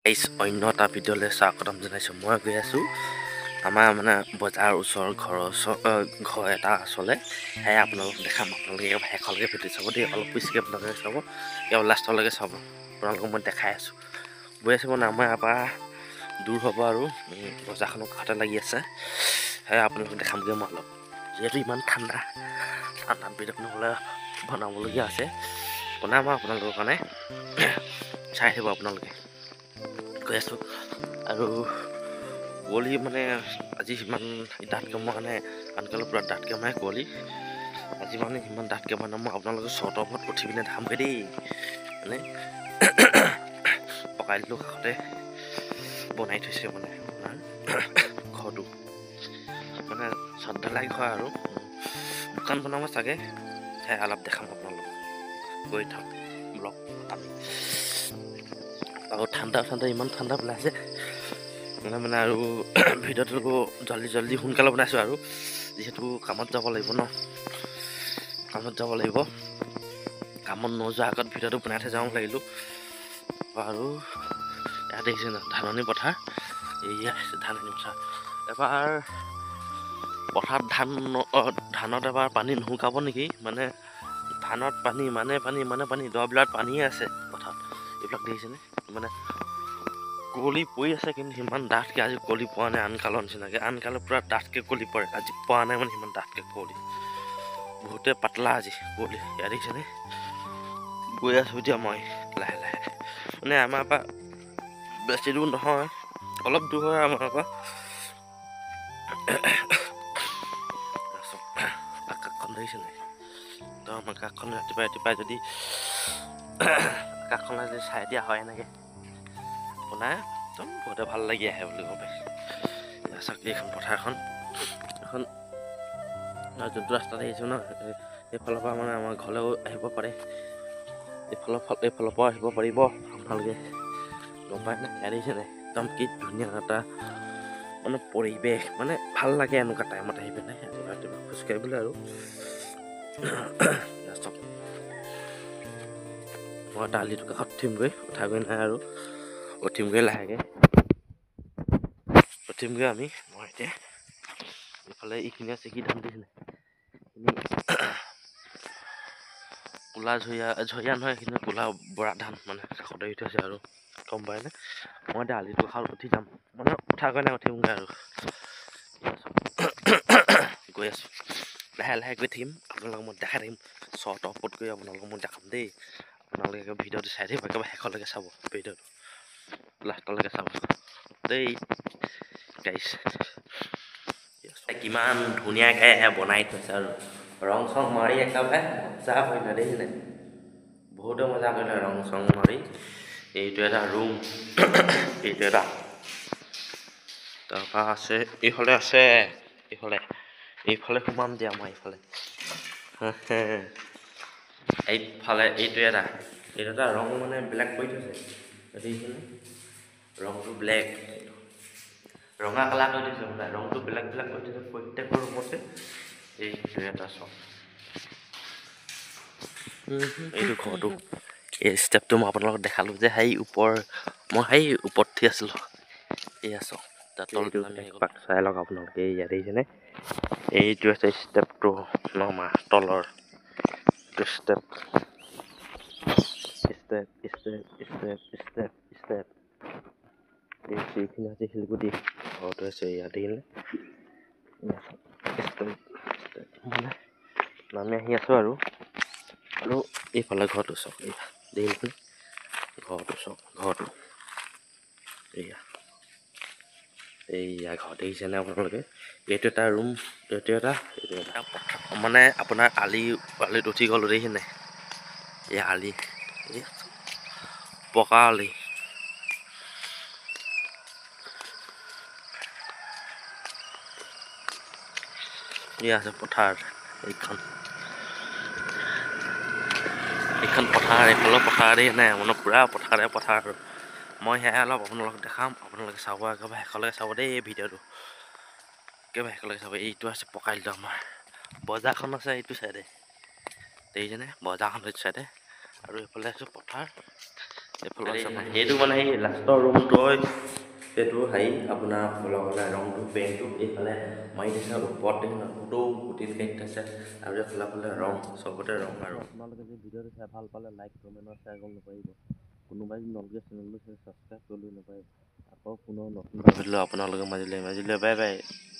গাইছ, অন্য এটা ভিডিঅ'লৈ স্বাগতম জনাইছোঁ। মই গৈ আছোঁ আমাৰ মানে বজাৰৰ ওচৰৰ ঘৰৰ ওচৰ ঘৰ এটা আচলে, সেয়া আপোনালোকক দেখাম। আপোনালোকে একেবাৰে শেষলৈকে ভিডিঅ' চাব দেই, অলপ বেছিকৈ আপোনালোকে চাব, একেবাৰে লাষ্টলৈকে চাব। আপোনালোকক মই দেখাই আছোঁ, গৈ আছোঁ। মানে আমাৰ ইয়াৰ পৰা দূৰ হ'ব আৰু বজাৰখনৰ কাষতে লাগি আছে, সেয়া আপোনালোকক দেখামগৈ মই অলপ। যিহেতু ইমান ঠাণ্ডা, ঠাণ্ডাত ভিডিঅ' নহ'লে বনাবলগীয়া আছে, বনাম আৰু আপোনালোকৰ কাৰণে, চাই থাকিব আপোনালোকে। গৈ আছোঁ আৰু কুঁৱলী মানে আজি সিমান ডাঠকৈ মই মানে আনকালে পূৰা ডাঠকৈ মাৰে কুঁৱলী, আজি মানে সিমান ডাঠকৈ মানে মই আপোনালোকে চতৰ ওপৰত উঠি পিনে দেখামগৈ দেই। মানে পকাই দিলোঁ, কাষতে বনাই থৈছে মানে আপোনাৰ ঘৰটো, মানে চাট ঢালাই ঘৰ আৰু দোকান বনাব চাগে, সেয়া অলপ দেখাম আপোনালোকক। গৈ থাক ব্লগ আমি। আৰু ঠাণ্ডা ঠাণ্ডা ইমান ঠাণ্ডা পেলাইছে মানে মানে আৰু ভিডিঅ'টো জল্দি জল্দি সোনকালে বনাইছোঁ আৰু যিহেতু কামত যাব লাগিব ন, কামত যাব লাগিব। কামত নোযোৱাৰ আগত ভিডিঅ'টো বনাই থৈ যাওঁ লাগিলোঁ। আৰু ইয়াত দেখিছে ন ধাননি পথাৰ, এয়া ধাননি পথাৰ। এবাৰ পথাৰত ধান ধানত এবাৰ পানী নুশুকাব নেকি, মানে ধানত পানী ইমানে পানী ইমানে পানী, দবিলাক পানীয়ে আছে পথাৰত। এইবিলাক দেখিছেনে, মানে কুঁৱলী পৰি আছে, কিন্তু সিমান ডাঠকৈ আজি কুঁৱলী পোৱা নাই আনকালৰ নিচিনাকৈ। আনকালত পূৰা ডাঠকৈ কুঁৱলী পৰে, আজি পোৱা নাই মানে সিমান ডাঠকৈ কুঁৱলী, বহুতে পাতলা আজি কুঁৱলী। ইয়াত দেখিছেনে, গৈ আছোঁ এতিয়া মই লাহে লাহে। মানে আমাৰ পৰা বেছি দূৰ নহয়, অলপ দূৰ হয় আমাৰ পৰা। আকাশখন দেখিছেনে, একদম আকাশখন ৰাতিপুৱা ৰাতিপুৱাই যদি আকাশখনলৈ যদি চাই দিয়া হয় এনেকৈ আপোনাৰ একদম বহুতে ভাল লাগি আহে বুলি ক'ব পাৰি। চাওক এইখন পথাৰখন, এখন যোনটো ৰাস্তাত আহিছোঁ ন, এইফালৰ পৰা মানে আমাৰ ঘৰলৈও আহিব পাৰে, এইফালৰ পৰাও আহিব পাৰিব আপোনালোকে, গম পায় নাই? ইয়াত দেখিছে নাই, একদম কি ধুনীয়া এটা মানে পৰিৱেশ, মানে ভাল লাগে এনেকুৱা টাইমত আহি পিনে ৰাতিপুৱা ৰাতিপুৱা খোজকাঢ়িবলৈ। আৰু চাওক মই এটা আলিটোৰ কাষত উঠিমগৈ, উঠাগৈ নাই আৰু উঠিমগৈ লাহেকৈ, উঠিমগৈ আমি। মই এতিয়া এইফালে এইখিনি আছে কি ধান দিছিলে, ক'লা ঝৰীয়া, ঝৰীয়া নহয় এইখিনি ক'লা বৰা ধান, মানে কাষতে এৰি থৈছে আৰু, গম পায়নে? মই এতিয়া আলিটোৰ কাষত উঠি যাম, মানে উঠাগৈ নাই, উঠিমগৈ আৰু। গৈ আছোঁ লাহে লাহে গৈ থাকিম, আপোনালোকক মই দেখাই থাকিম। চতৰ ওপৰত গৈ আপোনালোকক মই দেখাম দেই। আপোনালোকে ভিডিঅ'টো চাই থাকিব, একেবাৰে শেষলৈকে চাব ভিডিঅ'টো, লাষ্টলৈকে চাব দেই গাইছ। কিমান ধুনীয়াকৈ বনাই থৈছে আৰু ৰং চং মাৰি একেবাৰে মজা কৰিলে দেখিলে, বহুতে মজা কৰিলে ৰং চং মাৰি। এইটো এটা ৰুম, এইটো এটা, তাৰপৰা আছে এইফালে আছে, এইফালে এইফালে সোমাম দিয়া মই এইফালে, এইফালে এইটো এটা, এইটো এটা ৰং মানে ব্লেক কৰি থৈছে দেখিছেনে, ৰংটো ব্লেক, ৰঙা কালাৰ কৰি থৈছে, মানে ৰংটো বেলেগ বেলেগ কৰি থৈছে প্ৰত্যেকৰ ৰুমতে। এইটো এটা চাওক, এইটো ঘৰটো, এই ষ্টেপটো মই আপোনালোকক দেখালোঁ যে সেই ওপৰ, মই সেই ওপৰত উঠি আছিলোঁ। এয়া চাওক, তাৰ তলটো পাক চাই লওক আপোনালোকে, ইয়াত দেখিছেনে, এইটো আছে ষ্টেপটো নমা তলৰ, এইটো step step step step step step. এইখিনি আছে শিলগুটি, ঘৰটো আছে ইয়াত দেখিলে, ষ্টেপ ষ্টেপ মানে নামি আহি আছোঁ আৰু। আৰু এইফালে ঘৰটো চাওক, এয়া দেখিলে ঘৰটো চাওক, ঘৰটো এয়া, এইয়া ঘৰ দেখিছেনে আপোনালোকে? এইটো এটা ৰুম, এইটো এটা, এইটো এটা মানে আপোনাৰ আলি, আলিত উঠি গ'লোঁ দেখিছেনে, এই আলি, এই পকা আলি। এয়া আছে পথাৰ, এইখন এইখন পথাৰ, এইফালৰ পথাৰ দেই নাই মানে পূৰা পথাৰে পথাৰ। আৰু মই সেয়াই অলপ আপোনালোকক দেখাম, আপোনালোকে চাব, একেবাৰে শেষলৈকে চাব দেই এই ভিডিঅ'টো, একেবাৰে শেষলৈকে চাব। এইটো আছে পকাইলটো, আমাৰ বজাৰখন আছে এইটো চাইডে, দেখিছেনে বজাৰখন এইটো চাইডে, আৰু এইফালে আছে পথাৰ। এইফালে সেইটো মানে সেই লাষ্টৰ ৰুমটো হয়। সেইটো হেৰি আপোনাৰ ক'বলৈ গ'লে ৰংটো, পেইণ্টটো এইফালে মাৰি থৈছে। ওপৰত ফটো গুটিত গাড়ী থৈছে আৰু এইফালে ফালে ৰং, চবতে ৰং। আৰু আপোনালোকে যদি ভিডিঅ'টো চাই ভাল পালে লাইক, কমেণ্ট আৰু শ্বেয়াৰ কৰিব নাপাহৰিব। কোনোবাই যদি নতুনকৈ চেনেলটো ছাবস্ক্ৰাইব কৰিবলৈ নাপাহৰিব। আকৌ পুনৰ নতুন ভিডিঅ' আপোনালোকে মাজলৈ মাজলৈ। Bye bye.